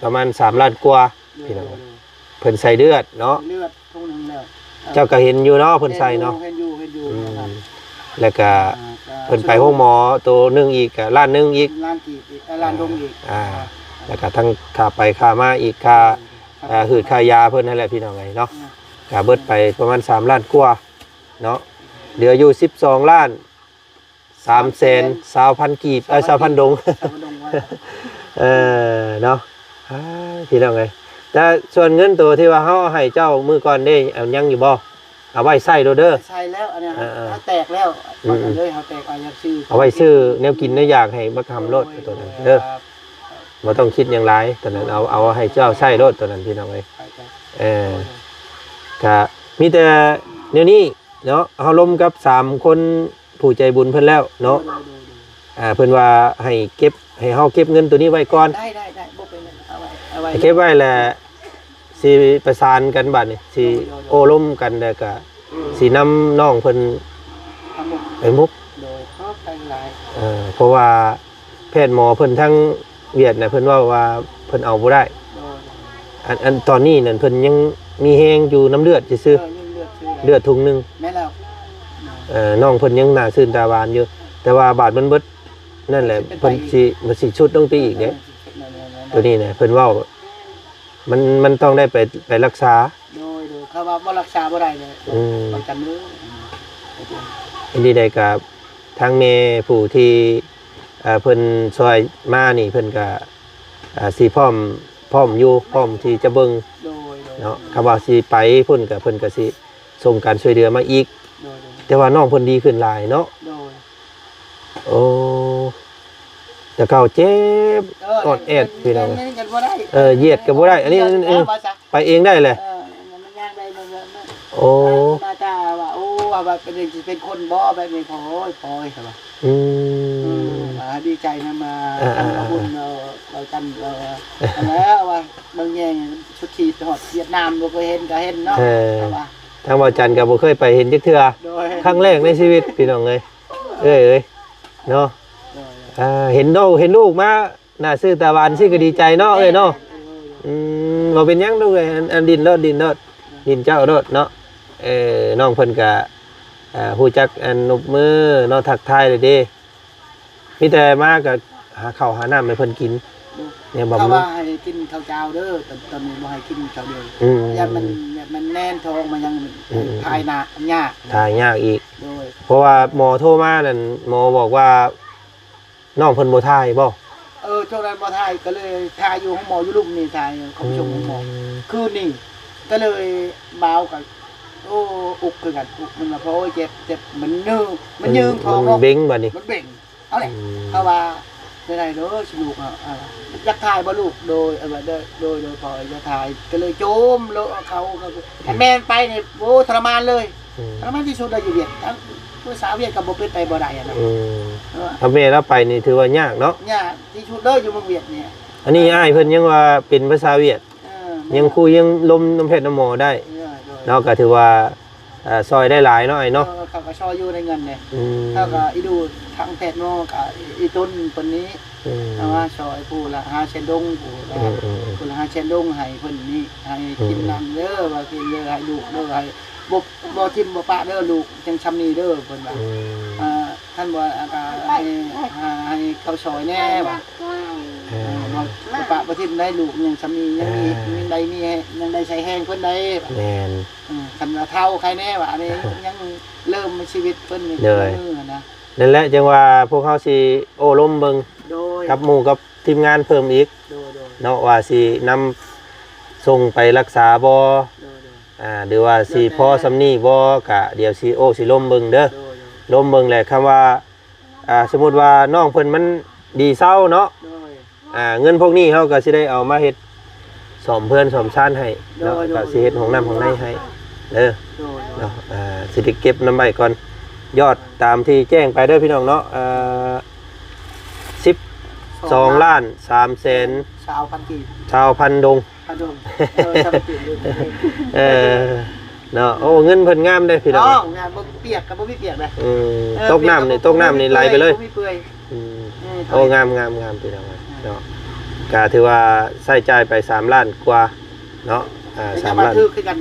ປະມານສາມລ້ານກວ່າ ໂດຍ ພີ່ນ້ອງ. ໂດຍ ໂດຍ ເພິ່ນໃສ່ເລືອດເນາະ ໃສ່ເລືອດ ທຸງໜຶ່ງແລ້ວ. ເຈົ້າກໍເຫັນຢູ່ເນາະ ເພິ່ນໃສ່ເນາະ. ເຫັນຢູ່ ເຫັນຢູ່ ອືມ ເຫັນຢູ່. ແລ້ວກໍ ອ່າ ກໍເພິ່ນໄປໂຮງໝໍໂຕໜຶ່ງອີກ ກໍລ້ານໜຶ່ງອີກ ລ້ານກີບອີກ ເອີ ລ້ານດົງອີກ. ອ່າ ອ່າ ແລ້ວກໍທັງຄ່າໄປຄ່າມາອີກ ຄ່າ ເອີ ຄ່າ ອ່າ ຫືດຄ່າຢາເພິ່ນຫັ້ນແຫຼະ ພີ່ນ້ອງເອີຍເນາະ. ອ່າ ກໍເບິດໄປປະມານສາມລ້ານກວ່າເນາະ ເຫຼືອຢູ່ສິບສອງລ້ານ ສາມແສນຊາວພັນກີບ ເອີ ຊາວພັນດົງ ຊາວພັນດົງວ່າ ເອີ ເນາະ. ອ້າ ພີ່ນ້ອງເອີຍ ແຕ່ສ່ວນເງິນໂຕທີ່ວ່າເຮົາເອົາໃຫ້ເຈົ້າມື້ກ່ອນເດ້ ເອົາຍັງຢູ່ບໍ່? ເອົາໄວ້ໃຊ້ໂລດເດີ. ໃຊ້ແລ້ວ ອັນນີ້ ເອີໆ ເຮົາແຕກແລ້ວ. ອືມໆ ເຮົາແຕກ ເອົາຢາກຊື້ ເອົາໄວ້ຊື້ແນວກິນແນວຢາກໃຫ້ບັກຫຳໂລດ ໂດຍ ໂຕນັ້ນເດີ. ໂດຍ ບໍ່ຕ້ອງຄິດຫຍັງຫຼາຍ ໂຕນັ້ນ ເອົາ ເອົາໃຫ້ເຈົ້າໃຊ້ໂລດ ໂຕນັ້ນ ພີ່ນ້ອງເອີຍ. ເອີ ໂດຍ ກະມີແຕ່ແນວນີ້ ເນາະ ເຮົາລົມກັບສາມຄົນຜູ້ໃຈບຸນເພິ່ນແລ້ວເນາະ. ໂດຍ ໂດຍ ໂດຍ ອ່າ ເພິ່ນວ່າໃຫ້ເກັບ ໃຫ້ເຮົາເກັບເງິນໂຕນີ້ໄວ້ກ່ອນ. ໄດ້ ໄດ້ ໄດ້ ບໍ່ເປັນຫຍັງ ເອົາໄວ້ ເອົາໄວ້ ໃຫ້ເກັບໄວ້ແຫຼະ ຊິປະສານກັນບາດນີ້ ຊິ ໂດຍ ໂດຍ ໂອ້ລົມກັນ ແລ້ວກະຊິນຳນ້ອງເພິ່ນໄປມຸກ. ໂດຍ ຂອບໃຈຫຼາຍ. ເອີ ເພາະວ່າ ແພດໝໍເພິ່ນທາງຫວຽດນະ ເພິ່ນເວົ້າວ່າເພິ່ນເອົາບໍ່ໄດ້. ໂດຍ ອັນ ອັນຕອນນີ້ນັ້ນເພິ່ນຍັງມີແຮງຢູ່ນຳເລືອດຊື່ໆ. ເອີ ຍັງເລືອດຊື່ ເລືອດທຸງໜຶ່ງ. ແມ່ນແລ້ວ. ເອີ ນ້ອງເພິ່ນຍັງໜ້າຊື່ນຕາຫວານຢູ່ ແຕ່ວ່າບາດມັນເບິດນັ້ນແຫຼະ ເພິ່ນຊິ ມັນຊິຊຸດລົງໄປອີກເດ້. ເອີ ໂຕນີ້ນະ ເພິ່ນເວົ້າ ມັນ ມັນຕ້ອງໄດ້ໄປ ໄປລັກສາ. ໂດຍ ໂດຍ ເຂົາວ່າບໍ່ລັກສາບໍ່ໄດ້ເລີຍ. ອືມ ປະກັນເລີຍ. ເຮັດຈັ່ງໃດກໍ ທາງແມ່ຜູ້ທີ່ ເອີ ເພິ່ນຊ່ອຍມານີ້ ເພິ່ນກໍ ເອີ ຊິພ້ອມ ພ້ອມຢູ່ ພ້ອມທີ່ຈະເບິ່ງ. ໂດຍ ໂດຍ ເນາະ ຄຳວ່າຊິໄປພຸ້ນກໍ ເພິ່ນກໍຊິສົ່ງການຊ່ວຍເຫຼືອມາອີກ. ໂດຍ ໂດຍ ແຕ່ວ່ານ້ອງເພິ່ນດີຂຶ້ນຫຼາຍເນາະ. ໂດຍ ໂອ້ ແຕ່ເກົ່າເຈັບ ເອີ ອອດແອດ ເອີ ພີ່ນ້ອງ. ເອີ ຢຽດກໍບໍ່ໄດ້ ອັນນີ້ ເອີ ໄປເອງໄດ້ແຫຼະ. ເອີ ມັນຍ່າງໄດ້ ໂອ້ ໜ້າຕາວ່າ ໂອ້ ວ່າເປັນ ເປັນຄົນບໍ່ແບບນີ້. ໂອ້ຍ ໂອ້ຍ ວ່າ ອືມ ເອີ ດີໃຈນຳ ເອີ ເອີ ທາງເຮົາ ເອີ ບຸນ ເອີ ເຮົາຈັນ ເອີ ຫັ້ນແຫຼະວ່າ ເບິ່ງແຍງສຸດຂີດຮອດຫວຽດນາມ ບໍ່ເຄີຍເຫັນກໍເຫັນເນາະ. ເອີ ວ່າ ທາງເວົ້າຈັນກໍບໍ່ເຄີຍໄປເຫັນຈັກເທື່ອ. ໂດຍ ຄັ້ງແລກໃນຊີວິດ ພີ່ນ້ອງເອີຍ ເອີຍ ເອີຍ ເນາະ. ໂດຍ ອ່າ ເຫັນລູກ ເຫັນລູກມາ ໜ້າຊື່ຕາຫວານຊີ້ກໍດີໃຈເນາະ ເອີຍເນາະ. ອືມ ບໍ່ເປັນຫຍັງລູກເອີຍ ອັນ ອັນ ດິ້ນໂລດ ດິ້ນໂລດ ດິ້ນເຈົ້າໂລດເນາະ. ເອີ ນ້ອງເພິ່ນກະ ເອີ ຮູ້ຈັກອັນນົບມືເນາະ ທັກທາຍແລ້ວເດ້. ມີແຕ່ມາກະ ຫາເຂົ້າຫານ້ຳໃຫ້ເພິ່ນກິນ ແນວບຳລຸງ ເຂົາວ່າໃຫ້ກິນເຂົ້າເຈົ້າເດີ ຕອນ ຕອນນີ້ບໍ່ໃຫ້ກິນເຂົ້າດຽວ ອືມ ຢ້ານມັນ ຢ້ານມັນແໜ້ນທ້ອງ ມັນຍັງ ອືມ ຖ່າຍໜ້າຍາກ ຖ່າຍຍາກອີກ ໂດຍ ເພາະວ່າໝໍໂທມານັ້ນ ໝໍບອກວ່າ ນ້ອງເພິ່ນບໍ່ຖ່າຍບໍ່? ເອີ ຊ່ວງນັ້ນບໍ່ຖ່າຍ ກໍເລີຍຖ່າຍຢູ່ໂຮງໝໍຢູ່ລຸ່ມນີ້ ຖ່າຍເຂົາໄປສົ່ງໂຮງໝໍ ອືມ ຄືນນີ້ ກໍເລີຍບ່າວກໍ ໂອ້ ອຸກຄືກັນ ອຸກ ມັນວ່າ ໂອ້ຍ ເຈັບ ເຈັບ ມັນຍືງ ມັນຍືງທ້ອງ ມັນເບັງບັດນີ້ ມັນເບັງ ເອົາແຫຼະ ອືມ ເຂົາວ່າ ໄດ້ເດີ ຊິລູກ ເອົາ ເອົາ ຢາກຖ່າຍບໍ່ລູກ? ໂດຍ ເອົາວ່າ ໂດຍ ໂດຍ ໂດຍ ພໍ່ ຢາກຖ່າຍ ກໍເລີຍໂຈມໂລດເຂົາ ກໍ ອືມ ແມ່ນໄປນີ້ ໂອ້ ທໍລະມານເລີຍ ອືມ ທຳມາທີ່ສຸດແລ້ວຢູ່ຫວຽດ ທັງພາສາຫວຽດກໍບໍ່ເປັນໄປບໍ່ໄດ້ອະນະ ອືມ ເອີ ຖ້າແມ່ລາວໄປນີ້ຖືວ່າຍາກເນາະ ຍາກທີ່ສຸດເລີຍຢູ່ເມືອງຫວຽດນີ້ ອັນນີ້ອ້າຍເພິ່ນຍັງວ່າເປັນພາສາຫວຽດ ເອີ ຍັງຄຸຍຍັງລົມນຳແພດນຳໝໍໄດ້ ເອີ ໂດຍ ເນາະ ກໍຖືວ່າ ເອີ ຊ່ອຍໄດ້ຫຼາຍເນາະອ້າຍເນາະ ເອີ ເຂົາກໍຊ່ອຍຢູ່ໃນເງິນນີ້ ອືມ ເຂົາກໍອີດູທາງແພດໝໍກໍອີຕົນເພິ່ນນີ້ ອືມ ເອົາມາຊ່ອຍຜູ້ລະຫ້າແສນດົງ ຜູ້ລະ ອືມໆໆ ຜູ້ລະຫ້າແສນດົງໃຫ້ເພິ່ນນີ້ ໃຫ້ ອືມ ກິນນຳເດີ ວ່າກິນເດີ ໃຫ້ລູກເດີ ໃຫ້ ບໍ່ ບໍ່ຖິ້ມບໍ່ປະເດີ ລູກຍັງຊ່ຳນີ້ເດີ ເພິ່ນວ່າ ອືມ ອ່າ ຄັນບໍ່ ອ່າ ກໍໃຫ້ ອ່າ ໃຫ້ເຂົາຊ່ອຍແດ່ວ່າ ເອີ ເອີ ບໍ່ ບໍ່ປະບໍ່ຖິ້ມໄດ້ ລູກຍັງຊ່ຳນີ້ ຍັງມີ ເອີ ຍັງໄດ້ມີ ຍັງໄດ້ໃຊ້ແຮງເພິ່ນໄດ້ ແມ່ນ ອືມ ຄັນວ່າເຖົ້າໃຄແດ່ວ່າ ອັນນີ້ຍັງເລີ່ມຊີວິດເພິ່ນນີ້ ໂດຍ ມື້ນະ ນັ້ນແຫຼະ ຈັ່ງວ່າພວກເຮົາຊິໂອ້ລົມເບິ່ງ ໂດຍ ກັບໝູ່ກັບທີມງານເພີ່ມອີກ ໂດຍໆ ເນາະ ວ່າຊິນຳສົ່ງໄປລັກສາບໍ່ ໂດຍໆ ອ່າ ຫຼືວ່າຊິພໍຊ່ຳນີ້ບໍ່ ກະດຽວຊິໂອ້ຊິລົມເບິ່ງເດີ ໂດຍໆ ລົມເບິ່ງແຫຼະ ຄຳວ່າ ອ່າ ສົມມຸດວ່ານ້ອງເພິ່ນມັນດີເຊົາເນາະ ໂດຍ ອ່າ ເງິນພວກນີ້ເຮົາກໍຊິໄດ້ເອົາມາເຮັດສ້ອມເຮືອນສ້ອມຊານໃຫ້ເນາະ ໂດຍໆ ກໍຊິເຮັດຫ້ອງນ້ຳຫ້ອງໃນໃຫ້ເດີ ໂດຍໆ ເນາະ ອ່າ ຊິໄດ້ເກັບນຳໄວ້ກ່ອນ ຍອດຕາມທີ່ແຈ້ງໄປເດີພີ່ນ້ອງເນາະ ເອີ ສິບສອງລ້ານສາມແສນຊາວພັນກີບ ຊາວພັນດົງ ພັນດົງ ເອີ ຊາວພັນກີບ ເອີ ເນາະ ໂອ້ ເງິນເພິ່ນງາມເດ້ພີ່ນ້ອງ ງາມ ບໍ່ປຽກກໍບໍ່ມີປຽກເດ້ ອືມ ເອີ ຕົກນ້ຳນີ້ ຕົກນ້ຳນີ້ໄຫຼໄປເລີຍ ບໍ່ມີເປື່ອຍ ອືມ ເອີ ໂອ້ ງາມໆໆ ພີ່ນ້ອງເນາະ ກໍຖືວ່າໃຊ້ຈ່າຍໄປສາມລ້ານກວ່າເນາະ ອ່າ ສາມລ້ານ ຖືກຄືກັນ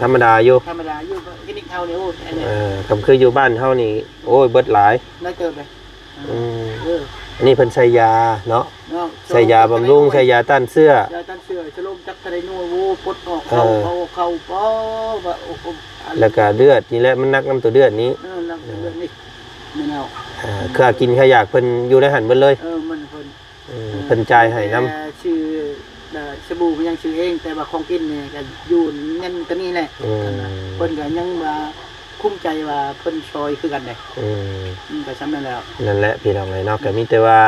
ທຳມະດາຢູ່ ທຳມະດາຢູ່ ກິນອີກເທົ່ານີ້ ໂອ້ ເອີ ຄຳຄືຢູ່ບ້ານເຮົານີ້ ໂອ້ຍ ເບິດຫຼາຍ ຫຼາຍເຕີບເດ້ ອືມ ເອີ ອັນນີ້ເພິ່ນໃສ່ຢາເນາະ ເນາະ ໃສ່ຢາບຳລຸງ ໃສ່ຢາຕ້ານເຊື້ອ ຢາຕ້ານເຊື້ອ ສະໂລມຈັກກະໄດນົວ ໂອ້ ປົດອອກ ເຂົ້າ ເອີ ເຂົ້າ ເຂົ້າ ປໍ ໂອ້ ໂອ້ ແລ້ວກະເລືອດນີ້ແຫຼະ ມັນໜັກນຳໂຕເລືອດນີ້ ເອີ ໜັກໂຕເລືອດນີ້ ແມ່ນແລ້ວ ເອີ ຄ່າກິນຄ່າຢາກເພິ່ນຢູ່ໃນຫັ້ນເບິດເລີຍ ເອີ ມັນເພິ່ນ ອືມ ເອີ ເພິ່ນຈ່າຍໃຫ້ນຳ ແຕ່ຊື້ ເອີ ສະບູມັນຍັງຊື້ເອງ ແຕ່ວ່າຂອງກິນນີ້ກໍຢູ່ເງິນຕົວນີ້ແຫຼະ ອືມ ເພິ່ນກໍຍັງວ່າ ພູມໃຈວ່າເພິ່ນຊ່ອຍຄືກັນເດ້ ອືມ ມັນກໍຊ່ຳນັ້ນແຫຼະ ນັ້ນແຫຼະພີ່ນ້ອງເອີຍເນາະ ກໍມີແຕ່ວ່າ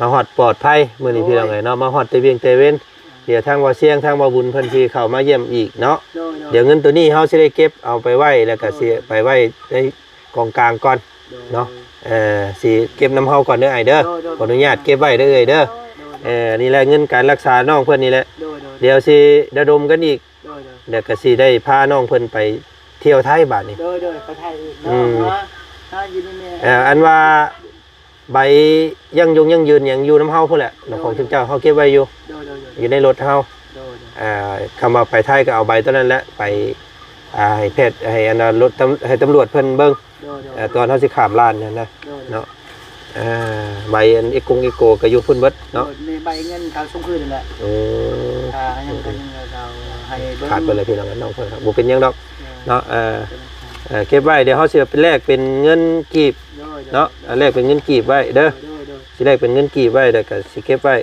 ມາຮອດປອດໄພມື້ນີ້ ໂດຍ ພີ່ນ້ອງເອີຍເນາະ ມາຮອດແຕ່ວຽງແຕ່ເວັນ ດຽວທາງບ່າວຊຽງ ທາງບ່າວບຸນເພິ່ນຊິເຂົ້າມາຢ້ຽມອີກເນາະ ໂດຍໆ ດຽວເງິນໂຕນີ້ເຮົາຊິໄດ້ເກັບເອົາໄປໄວ້ ແລ້ວກໍ ໂດຍ ຊິໄປໄວ້ໃນກອງກາງກ່ອນ ໂດຍ ເນາະ ເອີ ຊິເກັບນຳເຮົາກ່ອນເດີອ້າຍເດີ ໂດຍໆ ຂໍອະນຸຍາດເກັບໄວ້ເດີເອື້ອຍເດີ ໂດຍໆ ເອີ ນີ້ແຫຼະເງິນການລັກສານ້ອງເພິ່ນນີ້ແຫຼະ ໂດຍໆ ດຽວຊິລະດົມກັນອີກ ໂດຍໆ ແລ້ວກໍຊິໄດ້ພານ້ອງເພິ່ນໄປທ່ຽວໄທບາດນີ້ ໂດຍໆ ໄປໄທອີກ ອືມ ເນາະ ຫາຢູ່ນີ້ແມ່ ເອີ ອັນວ່າໃບຢັ້ງຍົງຢັ້ງຢືນຫຍັງຢູ່ນຳເຮົາພຸ້ນແຫຼະ ໂດຍໆ ຂອງຊຸມເຈົ້າເຮົາເກັບໄວ້ຢູ່ ໂດຍໆ ຢູ່ໃນລົດເຮົາ ໂດຍໆ ອ່າ ຄຳວ່າໄປໄທກໍເອົາໃບຕົວນັ້ນແຫຼະ ໄປ ອ່າ ໃຫ້ແພດ ໃຫ້ອັນວ່າລົດຕຳ ໃຫ້ຕຳຫຼວດເພິ່ນເບິ່ງ ໂດຍໆ ເອີ ຕອນເຮົາຊິຂ້າມລານຫັ້ນນະ ໂດຍໆ ເນາະ ອ່າ ໃບອັນເອກົງເອໂກກໍຢູ່ພຸ້ນເບິດເນາະ ໂດຍ ໃນໃບເງິນເຂົາສົ່ງຄືນນັ້ນແຫຼະ ເອີ ອ່າ ຍັງ ຍັງເຂົາໃຫ້ເບິ່ງ ຂາດໄປເລີຍພີ່ນ້ອງ ນ້ອງເພິ່ນ ບໍ່ເປັນຫຍັງດອກ ເອີ ເນາະ ເອີ ເອີ ເກັບໄວ້ ດຽວເຮົາຊິໄປແລກເປັນເງິນກີບ ໂດຍໆ ເນາະ ເອົາແລກເປັນເງິນກີບໄວ້ເດີ ໂດຍໆ ຊິແລກເປັນເງິນກີບໄວ້ ແລ້ວກໍຊິເກັບໄວ້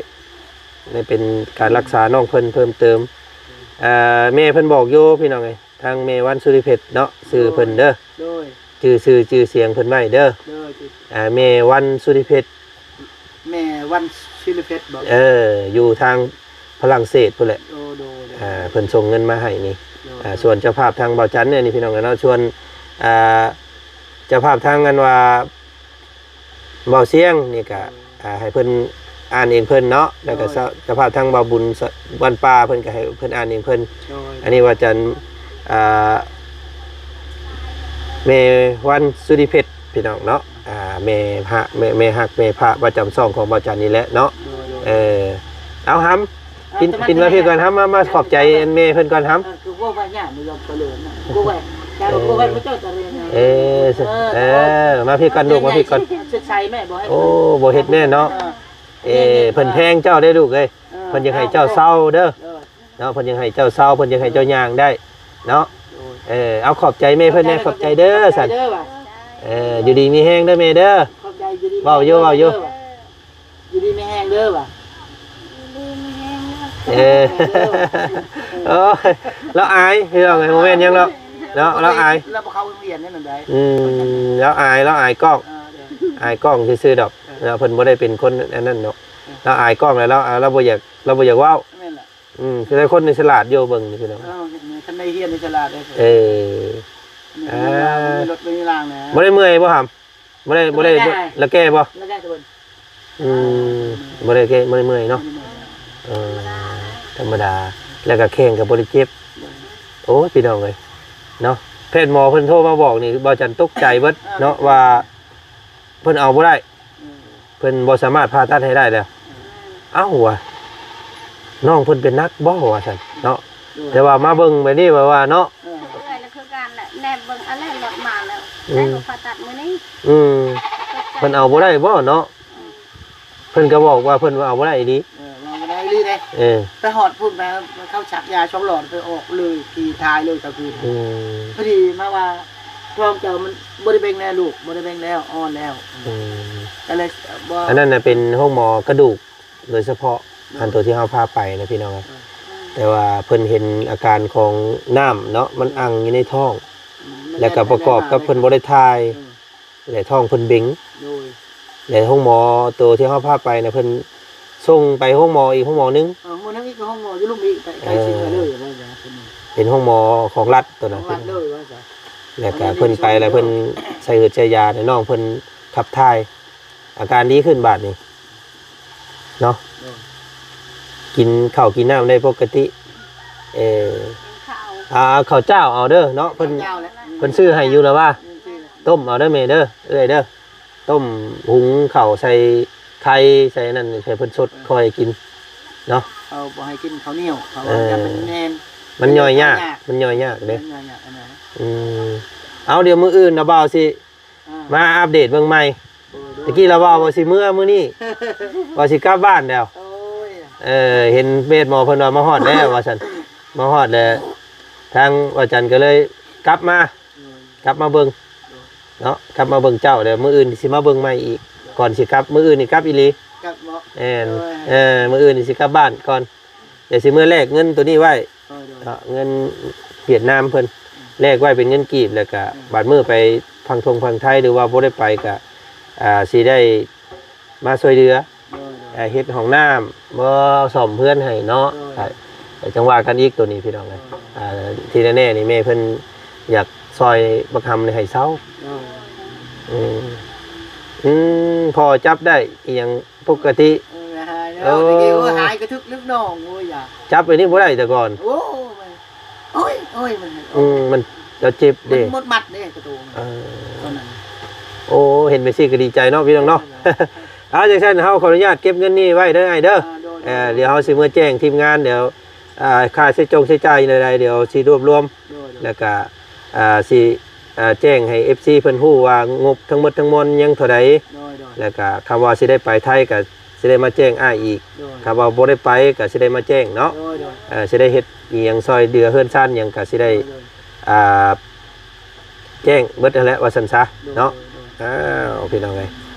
ໃຫ້ເປັນການ ອືມ ລັກສານ້ອງເພິ່ນເພີ່ມເຕີມ ອ່າ ແມ່ເພິ່ນບອກຢູ່ພີ່ນ້ອງເອີຍ ທາງແມ່ວັນສຸລິເພັດເນາະ ຊື່ເພິ່ນເດີ ໂດຍ ຈື່ຊື່ຈື່ສຽງເພິ່ນໄວ້ເດີ ໂດຍ ອ່າ ແມ່ວັນສຸລິເພັດ ແມ່ວັນສຸລິເພັດບໍ? ເອີ ຢູ່ທາງຝຣັ່ງເສດພຸ້ນແຫຼະ ໂດຍໆ ອ່າ ເພິ່ນສົ່ງເງິນມາໃຫ້ນີ້ ໂດຍ ອ່າ ສ່ວນເຈົ້າພາບທາງບ່າວຈັນນີ້ພີ່ນ້ອງເອີຍເນາະ ສ່ວນ ອ່າ ເຈົ້າພາບທາງອັນວ່າ ບ່າວຊຽງນີ້ກະ ເອີ ອ່າ ໃຫ້ເພິ່ນອ່ານເອງເພິ່ນເນາະ ແລ້ວກະ ໂດຍ ເຈົ້າ ເຈົ້າພາບທາງບ່າວບຸນ ສະ ບ້ານປ່າ ເພິ່ນກະໃຫ້ເພິ່ນອ່ານເອງເພິ່ນ ໂດຍ ອັນນີ້ວ່າຈັນ ອ່າ ແມ່ວັນສຸລິເພັດ ພີ່ນ້ອງເນາະ ອ່າ ແມ່ພະ ແມ່ ແມ່ຮັກແມ່ພະປະຈຳຊ່ອງຂອງບ່າວຈັນນີ້ແຫຼະເນາະ ໂດຍໆ ເອີ ເອົາຫຳ ປິ່ນ ປິ່ນມາພີ້ກ່ອນ ຫຳ ມາ ມາຂອບໃຈແມ່ເພິ່ນກ່ອນຫຳ ເອີ ຄືເວົ້າວ່າຫຍັງບໍ່ຍອມຕະເລີນນະ ເອີ ເອີ ມາພີ້ກ່ອນລູກ ມາພີ້ກ່ອນ ໂອ້ ບໍ່ເຮັດແມ່ເນາະ ເອີ ແມ່ນໆ ເພິ່ນແພງເຈົ້າເດ້ລູກເອີຍ ເອີ ເພິ່ນຢາກໃຫ້ເຈົ້າເຊົາເດີ ໂດຍ ເນາະ ເພິ່ນຢາກໃຫ້ເຈົ້າເຊົາ ເພິ່ນຢາກໃຫ້ເຈົ້າຍ່າງໄດ້ເນາະ ໂດຍ ເອີ ເອົາຂອບໃຈແມ່ເພິ່ນແດ່ ຂອບໃຈເດີ ຂອບໃຈເດີ ຊັ້ນ ເອີ ຢູ່ດີມີແຮງເດີແມ່ເດີ ຂອບໃຈ ຢູ່ດີມີແຮງ ເວົ້າຢູ່ ເວົ້າຢູ່ ຢູ່ດີມີແຮງເດີວ່າ ຢູ່ດີມີແຮງເດີ ເອີ ໂອ້ຍ ລາວອາຍ ພີ່ນ້ອງເອີຍ ບໍ່ແມ່ນຫຍັງດອກເນາະ ລາວອາຍ ລາວບໍ່ເຂົ້າໂຮງຮຽນແນວນັ້ນໃດ ອືມ ລາວອາຍ ລາວອາຍກ້ອງ ເອີ ເອີ ອາຍກ້ອງຊື່ໆດອກ ເອີ ເນາະ ເພິ່ນບໍ່ໄດ້ເປັນຄົນອັນນັ້ນດອກ ເອີ ລາວອາຍກ້ອງແລ້ວ ລາວ ລາວບໍ່ຢາກ ລາວບໍ່ຢາກເວົ້າ ແມ່ນລະ ອືມ ຄືໄດ້ຄົນນີ້ສະຫຼາດຢູ່ເບິ່ງນີ້ພີ່ນ້ອງ ເອີ ຄັນໄດ້ຮຽນນີ້ສະຫຼາດເດ້ ເອີ ມີລົດມີລາງນະ ບໍ່ໄດ້ເມື່ອຍບໍ່ຫຳ ບໍ່ໄດ້ ບໍ່ໄດ້ ລະແກ່ບໍ່ ລະແກ່ ອືມ ບໍ່ໄດ້ແກ່ ບໍ່ໄດ້ເມື່ອຍເນາະ ເອີ ທຳມະດາ ແລ້ວກໍແຂ້ງກໍບໍ່ໄດ້ເຈັບ ໂອ້ຍ ພີ່ນ້ອງເອີຍ ເນາະ ແພດໝໍເພິ່ນໂທມາບອກນີ້ ບ່າວຈັນຕົກໃຈເບິດເນາະ ວ່າເພິ່ນເອົາບໍ່ໄດ້ ເພິ່ນບໍ່ສາມາດຜ່າຕັດໃຫ້ໄດ້ແລ້ວ ເອົ້າ ວ່າ ນ້ອງເພິ່ນເປັນໜັກບໍ່ ວ່າຊັ້ນເນາະ ແຕ່ວ່າມາເບິ່ງແບບນີ້ ແບບວ່າເນາະ ເອື້ອຍລະຄືກັນແຫຼະ ແນມເບິ່ງ ອັນແລະລົດມາແລ້ວ ໄດ້ບໍ່ຜ່າຕັດມື້ນີ້ ອືມ ເພິ່ນເອົາບໍ່ໄດ້ບໍ່ເນາະ ເພິ່ນກໍບອກວ່າເພິ່ນວ່າເອົາບໍ່ໄດ້ອີ່ຫຼີ ເອີ ເອົາບໍ່ໄດ້ອີ່ຫຼີເດ້ ເອີ ໄປຮອດພຸ້ນ ໄປເຂົາສັກຢາສອງຫຼອດ ໄປອອກເລີຍ ຂີ່ຖ່າຍເລີຍກາງຄືນ ອືມ ພໍດີມາວ່າ ທ້ອງເຈົ້າມັນບໍ່ໄດ້ເບັ່ງແລ້ວລູກ ບໍ່ໄດ້ເບັ່ງແລ້ວ ອ່ອນແລ້ວ ອືມ ກໍເລີຍບໍ່ ອັນນັ້ນນະເປັນໂຮງໝໍກະດູກໂດຍສະເພາະ ອັນໂຕທີ່ເຮົາພາໄປນະພີ່ນ້ອງ ເອີ ແຕ່ວ່າເພິ່ນເຫັນອາການຂອງນ້ຳເນາະ ມັນອັ່ງຢູ່ໃນທ້ອງ ອືມ ແລ້ວກໍປະກອບກັບເພິ່ນບໍ່ໄດ້ຖ່າຍ ເອີ ແລະທ້ອງເພິ່ນເບັງ ໂດຍ ແລະໂຮງໝໍໂຕທີ່ເຮົາພາໄປນະ ເພິ່ນສົ່ງໄປໂຮງໝໍອີກໂຮງໝໍໜຶ່ງ ເອີ ໂຮງໝໍໜຶ່ງອີກ ໂຮງໝໍຢູ່ລຸ່ມອີກ ໃກ້ ໃກ້ຊິເມືອເລີຍ ເປັນໂຮງໝໍຂອງລັດໂຕນັ້ນ ຂອງລັດເລີຍວ່າຊະ ແລ້ວກະເພິ່ນໄປແລ້ວເພິ່ນໃສ່ຫືດໃສ່ຢາໃຫ້ນ້ອງເພິ່ນຂັບຖ່າຍ ອາການດີຂຶ້ນບາດນີ້ເນາະ ໂດຍ ກິນເຂົ້າກິນນ້ຳໄດ້ປົກກະຕິ ເອີ ກິນເຂົ້າ ອ່າ ເຂົ້າເຈົ້າເອົາເດີເນາະ ເພິ່ນ ເຂົ້າເຈົ້າແຫຼະ ເພິ່ນຊື້ໃຫ້ຢູ່ລະວ່າ ຕົ້ມເອົາເດີແມ່ເດີ ເອື້ອຍເດີ ຕົ້ມ ຫຸງເຂົ້າໃສ່ໄຂ່ໃສ່ນັ້ນ ໃຫ້ເພິ່ນສົດຄ່ອຍກິນເນາະ ເຂົາບໍ່ໃຫ້ກິນເຂົ້າໜຽວ ເພາະວ່າ ເອີ ຢ້ານມັນແໜ້ນ ມັນຍ່ອຍຍາກ ມັນຍ່ອຍຍາກເດ້ ມັນຍ່ອຍຍາກ ອືມ ເອົາ ດຽວມື້ອື່ນນະບ່າວຊິ ອ່າ ມາອັບເດດເບິ່ງໃໝ່ ໂດຍ ຕະກີ້ລາວເວົ້າວ່າຊິເມືອມື້ນີ້ ວ່າຊິກັບບ້ານແລ້ວ ໂອ້ຍ ເອີ ເຫັນເພດໝໍເພິ່ນວ່າມາຮອດແລ້ວວ່າຊັ້ນ ມາຮອດແລ້ວ ທາງບ່າວຈັນກໍເລີຍກັບມາ ໂດຍ ກັບມາເບິ່ງ ໂດຍ ເນາະ ກັບມາເບິ່ງເຈົ້າ ແລ້ວມື້ອື່ນຊິມາເບິ່ງໃໝ່ອີກ ກ່ອນຊິກັບ ມື້ອື່ນນີ້ກັບອີ່ຫຼີ ກັບບໍ່ ແມ່ນ ໂດຍ ເອີ ມື້ອື່ນນີ້ຊິກັບບ້ານກ່ອນ ດຽວຊິເມືອແລກເງິນໂຕນີ້ໄວ້ ໂດຍໆ ເນາະ ເງິນຫວຽດນາມເພິ່ນ ອືມ ແລກໄວ້ເປັນເງິນກີບ ແລ້ວກະ ອືມ ບາດມື້ໄປຝັ່ງທົ່ງຝັ່ງໄທ ຫຼືວ່າບໍ່ໄດ້ໄປກະ ອ່າ ຊິໄດ້ມາຊ່ວຍເຫຼືອ ໂດຍໆ ເຮັດຫ້ອງນ້ຳ ບໍ່ ສ້ອມເຮືອນໃຫ້ເນາະ ໂດຍ ກໍ ກໍຈັ່ງວ່າກັນອີກໂຕນີ້ພີ່ນ້ອງເອີຍ ໂດຍໆ ອ່າ ທີ່ແນ່ໆນີ້ແມ່ເພິ່ນຢາກຊ່ອຍບັກຫຳນີ້ໃຫ້ເຊົາ ໂດຍ ອືມ ອືມ ພໍຈັບໄດ້ອີ່ຫຍັງ ປົກກະຕິ ເອີ ຫາຍແລ້ວ ເອີ ຕະກີ້ ໂອ້ຍ ຫາຍກະທຶກລຶກໜອງ ໂອ້ຍ ຢາ ຈັບໄປນີ້ບໍ່ໄດ້ແຕ່ກ່ອນ ໂອ້ຍ ໂອ້ຍ ໂອ້ຍ ມັນ ອືມ ມັນ ລາວເຈັບເດ້ ມັນໝົດມັດເດ້ກະໂຕ ເອີ ຕອນນັ້ນ ໂອ້ ເຫັນແບບຊີ້ກໍດີໃຈເນາະ ພີ່ນ້ອງເນາະ ເອີ ເອົາ ຈັ່ງຊັ້ນເຮົາຂໍອະນຸຍາດເກັບເງິນນີ້ໄວ້ເດີອ້າຍເດີ ອ່າ ໂດຍໆ ເອີ ດຽວເຮົາຊິເມືອແຈ້ງທີມງານ ດຽວ ອ່າ ຄ່າໃຊ້ຈ່ອງໃຊ້ຈ່າຍແນວໃດ ດຽວຊິລວບລວມ ໂດຍໆ ແລ້ວກະ ອ່າ ຊິ ອ່າ ແຈ້ງໃຫ້ເອັຟຊີເພິ່ນຮູ້ວ່າງົບທັງໝົດທັງມວນຍັງເທົ່າໃດ ໂດຍໆ ແລ້ວກະຄຳວ່າຊິໄດ້ໄປໄທກະຊິໄດ້ມາແຈ້ງອ້າຍອີກ ໂດຍ ຄຳວ່າບໍ່ໄດ້ໄປກະຊິໄດ້ມາແຈ້ງເນາະ ໂດຍໆ ເອີ ຊິໄດ້ເຮັດອີ່ຫຍັງຊ່ອຍເຫຼືອເຮືອນຊານຫຍັງກະຊິໄດ້ ໂດຍໆ ອ່າ ແຈ້ງເບິດຫັ້ນແຫຼະວ່າຊັ້ນຊະ ໂດຍໆ ເນາະ ໂດຍໆ ອ້າວ ພີ່ນ້ອງເອີຍ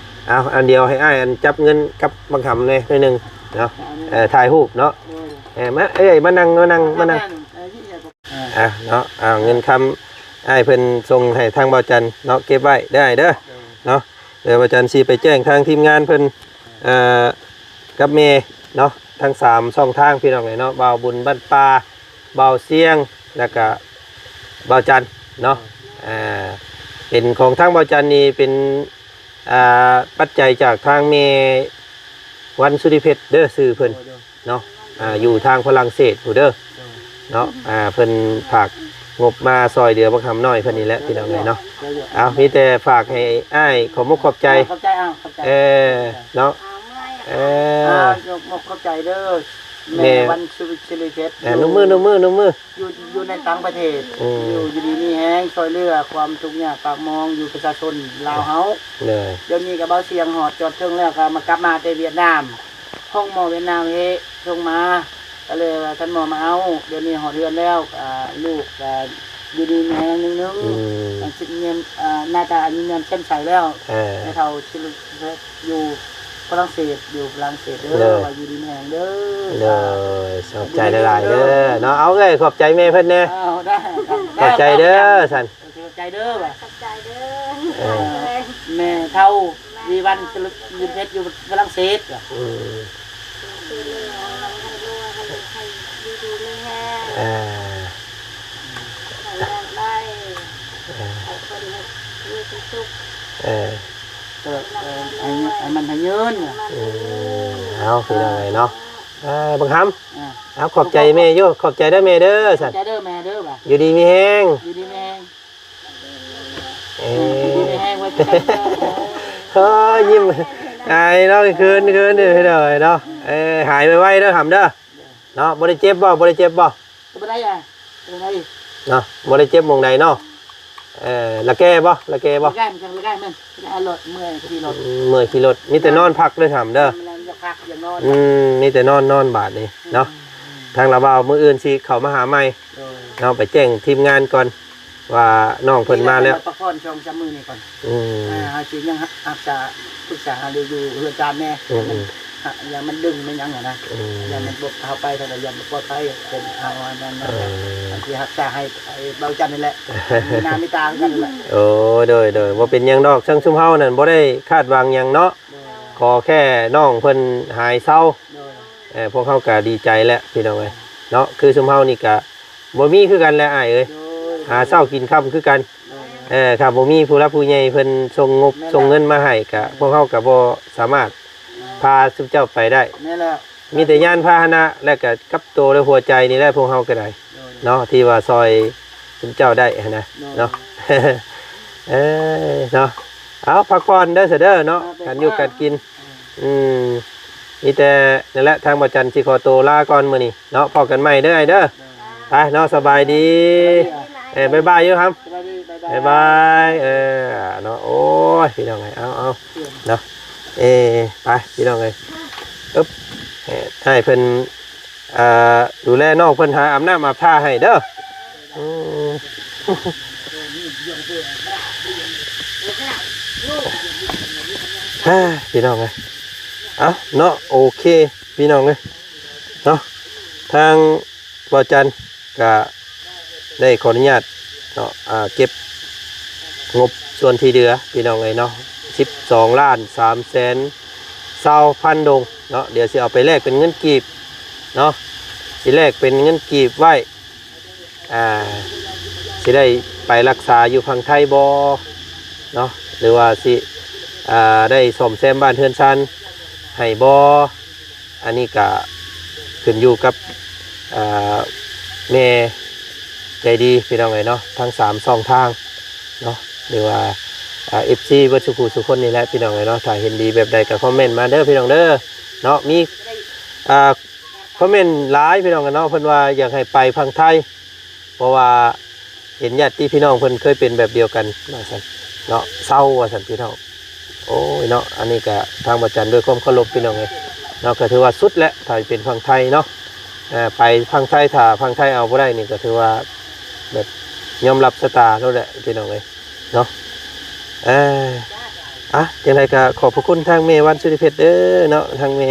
ເອົາ ອັນດຽວໃຫ້ອ້າຍອັນຈັບເງິນກັບບັກຫຳແດ່ໜ້ອຍໜຶ່ງເນາະ ເອີ ຖ່າຍຮູບເນາະ ໂດຍໆ ເອີ ມາ ເອີຍ ມານັ່ງ ມານັ່ງ ມານັ່ງ ອ່າ ເນາະ ອ່າ ເງິນຄຳອ້າຍເພິ່ນສົ່ງໃຫ້ທາງບ່າວຈັນເນາະ ເກັບໄວ້ເດີອ້າຍເດີ ໂດຍ ເນາະ ດຽວບ່າວຈັນຊິໄປແຈ້ງທາງທີມງານເພິ່ນ ເອີ ກັບແມ່ເນາະ ທັງສາມຊ່ອງທາງພີ່ນ້ອງເອີຍເນາະ ບ່າວບຸນບ້ານປ່າ ບ່າວຊຽງ ແລ້ວກະບ່າວຈັນເນາະ ອ່າ ເປັນຂອງທາງບ່າວຈັນນີ້ເປັນ ອ່າ ປັດໄຈຈາກທາງແມ່ວັນສຸລິເພັດເດີ ຊື່ເພິ່ນ ໂດຍໆ ເນາະ ອ່າ ຢູ່ທາງຝຣັ່ງເສດພຸ້ນເດີ ໂດຍ ເນາະ ອ່າ ເພິ່ນຝາກງົບມາຊ່ອຍເຫຼືອບັກຫຳນ້ອຍເພິ່ນນີ້ແຫຼະ ໂດຍ ພີ່ນ້ອງເອີຍເນາະ ໂດຍໆ ເອົາ ມີແຕ່ຝາກໃຫ້ອ້າຍຂອບມຸກຂອບໃຈ ຂອບໃຈ ອ້າວ ຂອບໃຈ ເອີ ເນາະ ເອີ ອ່າ ຂອບມຸກຂອບໃຈເດີ ແມ່ ແມ່ວັນສຸລິເພັດ ເອີ ນຸບມື ນຸບມື ນຸບມື ຢູ່ ຢູ່ໃນຕ່າງປະເທດ ອືມ ຢູ່ ຢູ່ດີມີແຮງ ຊ່ວຍເຫຼືອຄວາມທຸກຍາກປາກໝອງ ຢູ່ປະຊາຊົນລາວເຮົາ ໂດຍ ດຽວນີ້ກໍເບົາສຽງຮອດຈອດເຖິງແລ້ວ ກໍມາ ກັບມາແຕ່ຫວຽດນາມ ຫ້ອງໝໍຫວຽດນາມເອສົ່ງມາ ກໍເລີຍວ່າທ່ານໝໍມາເອົາ. ດຽວນີ້ຮອດເຮືອນແລ້ວ ອ່າ ລູກກໍຢູ່ດີມີແຮງໜຶ່ງໆ ອືມ ອັນຊິງຽມ ອ່າ ໜ້າຕາຍິ້ມແຍ້ມແຈ່ມໃສແລ້ວ. ເອີ ແມ່ເຖົ້າຊິຢູ່ຝຣັ່ງເສດ ຢູ່ຝຣັ່ງເສດເດີ ໂດຍ ວ່າຢູ່ດີມີແຮງເດີ. ໂດຍ ຂອບໃຈຫຼາຍໆເດີເນາະ. ເອົາເອີຍ ຂອບໃຈແມ່ເພິ່ນແດ່. ເອົາ ໄດ້ ຂອບໃຈເດີຊັ້ນ. ໂອເຄ ຂອບໃຈເດີວ່າ ຂອບໃຈເດີ. ເອີ ແມ່ເຖົ້າ ແມ່ ວີວັນ ເອີ ຢູ່ຝຣັ່ງເສດ. ອືມ ເອີ ໃຫ້ຢູ່ດີມີແຮງ ເອີ ໃຫ້ຢາກໄດ້ ເອີ ໃຫ້ຄົນມີຄວາມສຸກ ເອີ ໃຫ້ ໃຫ້ມັນໃຫ້ຍືນ. ອືມ ເອົາ ພີ່ນ້ອງເອີຍເນາະ. ເອີ ບັກຫຳ ອ່າ ເອົາ ຂອບໃຈແມ່ຢູ່ ຂອບໃຈເດີແມ່ເດີຊັ້ນ. ຂອບໃຈເດີແມ່ເດີວ່າ ຢູ່ດີມີແຮງ ຢູ່ດີມີແຮງ. ເອີ ເອີ ຍິ້ມ ອາຍເນາະ ຄືນ ຄືນເດີ ພີ່ນ້ອງເອີຍເນາະ. ເອີ ຫາຍໄວໆເດີຫຳເດີເນາະ. ບໍ່ໄດ້ເຈັບບໍ່? ບໍ່ໄດ້ເຈັບບໍ່? ບໍ່ໄດ້ອະ ບໍ່ໄດ້ເນາະ. ບໍ່ໄດ້ເຈັບໝ່ອງໃດເນາະ. ເອີ ລະແກບໍ່? ລະແກບໍ່? ລະແກ ລະແກ ເມື່ອຍຂີ່ລົດ ເມື່ອຍຂີ່ລົດ ມີແຕ່ນອນພັກເດີຫຳເດີ. ອືມ ມີແຕ່ນອນ ນອນບາດນີ້ເນາະ. ອືມ ທາງລາວບ່າວມື້ອື່ນຊິເຂົ້າມາຫາໃໝ່ ໂດຍ ເນາະ ໄປແຈ້ງທີມງານກ່ອນ ວ່ານ້ອງເພິ່ນມາແລ້ວ ພັກຜ່ອນສອງສາມມື້ນີ້ກ່ອນ. ອືມ ອ່າ ເຮົາຊິຍັງຮັກສາ ປຶກສາຫາລືຢູ່ເຮືອນຈານແດ່. ອືມ ຢ້ານມັນດຶງແມ່ນຫຍັງຫັ້ນນະ. ອືມ ຢ້ານມັນບໍ່ເຂົ້າໄປ ຖ້າວ່າຢ້ານບໍ່ປອດໄພ ເປັນເອົາອັນນັ້ນມາ ເອີ ເຮົາຊິຮັກສາໃຫ້ ໃຫ້ເບົາຈັນນີ້ແຫຼະ ມີໜ້າມີຕາຄືກັນນັ້ນແຫຼະ. ໂອ້ ໂດຍ ໂດຍ ບໍ່ເປັນຫຍັງດອກ ເຊິ່ງຊຸມເຮົານັ້ນບໍ່ໄດ້ຄາດຫວັງຫຍັງເນາະ. ໂດຍ ຂໍແຄ່ນ້ອງເພິ່ນຫາຍເຊົາ ໂດຍ ເອີ ພວກເຮົາກໍດີໃຈແລ້ວ ພີ່ນ້ອງເອີຍເນາະ. ຄືຊຸມເຮົານີ້ກໍ ບໍ່ມີຄືກັນແຫຼະອ້າຍເອີຍ. ໂດຍ ຫາເຊົ້າກິນຄ່ຳຄືກັນ. ໂດຍ ເອີ ຖ້າບໍ່ມີຜູ້ຫຼັກຜູ້ໃຫຍ່ເພິ່ນສົ່ງງົບ ແມ່ນລະ ສົ່ງເງິນມາໃຫ້ກະ ອືມ ພວກເຮົາກະບໍ່ສາມາດ ອືມ ພາຊຸມເຈົ້າໄປໄດ້. ແມ່ນແລ້ວ ມີແຕ່ຍານພາຫະນະ ແລະກະກັບໂຕ ແລະຫົວໃຈນີ້ແຫຼະ ພວກເຮົາກະໄດ້ ໂດຍ ເນາະ ທີ່ວ່າຊ່ອຍຊຸມເຈົ້າໄດ້ຫັ້ນນະ ໂດຍ ເນາະ. ເອີ ເນາະ ເອົາ ພັກຜ່ອນເດີ ຊະເດີເນາະ ການຢູ່ການກິນ. ອືມ ມີແຕ່ນັ້ນແຫຼະ ທາງບ່າວຈັນຊິຂໍໂຕລາກ່ອນມື້ນີ້ເນາະ. ພໍ້ກັນໃໝ່ເດີອ້າຍເດີ. ໂດຍ ໄປເນາະ ສະບາຍດີ. ເອີ ບາຍບາຍຢູ່ຫຳ ສະບາຍດີ ບາຍບາຍ ບາຍບາຍ. ເອີ ເນາະ ໂອ້ຍ ພີ່ນ້ອງເອີຍ ເອົາ ເອົາ ເນາະ ເອີ ໄປ ພີ່ນ້ອງເອີຍ ອຶບ ເອີ ໃຫ້ເພິ່ນ ອ່າ ດູແລນ້ອງເພິ່ນ ຫາອາບນ້ຳອາບທ່າໃຫ້ເດີ. ອືມ ອ່າ ພີ່ນ້ອງເອີຍ ເອົາເນາະ ໂອເຄ ພີ່ນ້ອງເອີຍເນາະ. ທາງບ່າວຈັນກະໄດ້ຂໍອະນຸຍາດເນາະ ອ່າ ເກັບງົບສ່ວນທີ່ເຫຼືອ ພີ່ນ້ອງເອີຍເນາະ ສິບສອງລ້ານສາມແສນຊາວພັນດົງເນາະ. ດຽວຊິເອົາໄປແລກເປັນເງິນກີບເນາະ ຊິແລກເປັນເງິນກີບໄວ້ ອ່າ ຊິໄດ້ໄປລັກສາຢູ່ຝັ່ງໄທບໍ່ເນາະ ຫຼືວ່າຊິ ອ່າ ໄດ້ສ້ອມແຊມບ້ານເຮືອນຊານໃຫ້ບໍ່? ອັນນີ້ກະຂຶ້ນຢູ່ກັບ ອ່າ ແມ່ໃຈດີ ພີ່ນ້ອງເອີຍເນາະ ທັງສາມຊ່ອງທາງເນາະ ຫຼືວ່າ ອ່າ ເອັຟຊີ ເບິດສູ່ຜູ້ສູ່ຄົນນີ້ແຫຼະ ພີ່ນ້ອງເອີຍເນາະ. ຖ້າເຫັນດີແບບໃດກະຄອມເມັນມາເດີ ພີ່ນ້ອງເດີເນາະ. ມີ ອ່າ ຄອມເມັນຫຼາຍ ພີ່ນ້ອງເອີຍເນາະ ເພິ່ນວ່າຢາກໃຫ້ໄປຝັ່ງໄທ ເພາະວ່າເຫັນຍາດຕິພີ່ນ້ອງເພິ່ນເຄີຍເປັນແບບດຽວກັນວ່າຊັ້ນເນາະ ເຊົາວ່າຊັ້ນ ພີ່ນ້ອງ. ໂອ້ຍເນາະ ອັນນີ້ກະທາງບ່າວຈັນດ້ວຍຄວາມເຄົາລົບ ພີ່ນ້ອງເອີຍເນາະ ກະຖືວ່າສຸດແຫຼະ ຖ້າເປັນຝັ່ງໄທເນາະ. ເອີ ໄປຝັ່ງໄທ ຖ້າຝັ່ງໄທເອົາບໍ່ໄດ້ນີ້ກະຖືວ່າແບບຍອມຮັບຊະຕາໂລດແຫຼະ ພີ່ນ້ອງເອີຍເນາະ. ເອີ ອ່ະ ຈັ່ງໃດກະຂອບພະຄຸນທາງແມ່ວັນ ສຸລິເພັດ ເດີເນາະ ທາງແມ່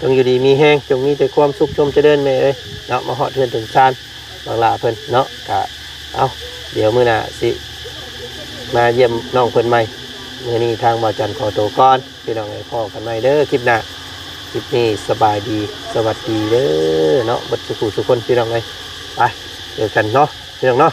ຈົ່ງຢູ່ດີມີແຮງ ຈົ່ງມີແຕ່ຄວາມສຸກຊົມຈະເລີນແມ່ເອີຍເນາະ. ມາຮອດເຮືອນເຖິງຊານບັກຫຼ້າເພິ່ນເນາະ ກະ ເອົາ ດຽວມື້ໜ້າຊິມາຢ້ຽມນ້ອງເພິ່ນໃໝ່. ມື້ນີ້ທາງບ່າວຈັນຂໍໂຕກ່ອນ ພີ່ນ້ອງເອີຍ ພໍ້ກັນໃໝ່ເດີຄລິບໜ້າ. ຄລິບນີ້ສະບາຍດີ ສະຫວັດດີເດີເນາະ ເບິດສູ່ຜູ້ສູ່ຄົນ ພີ່ນ້ອງເອີຍ. ໄປ ເຈີກັນເນາະ ພີ່ນ້ອງເນາະ.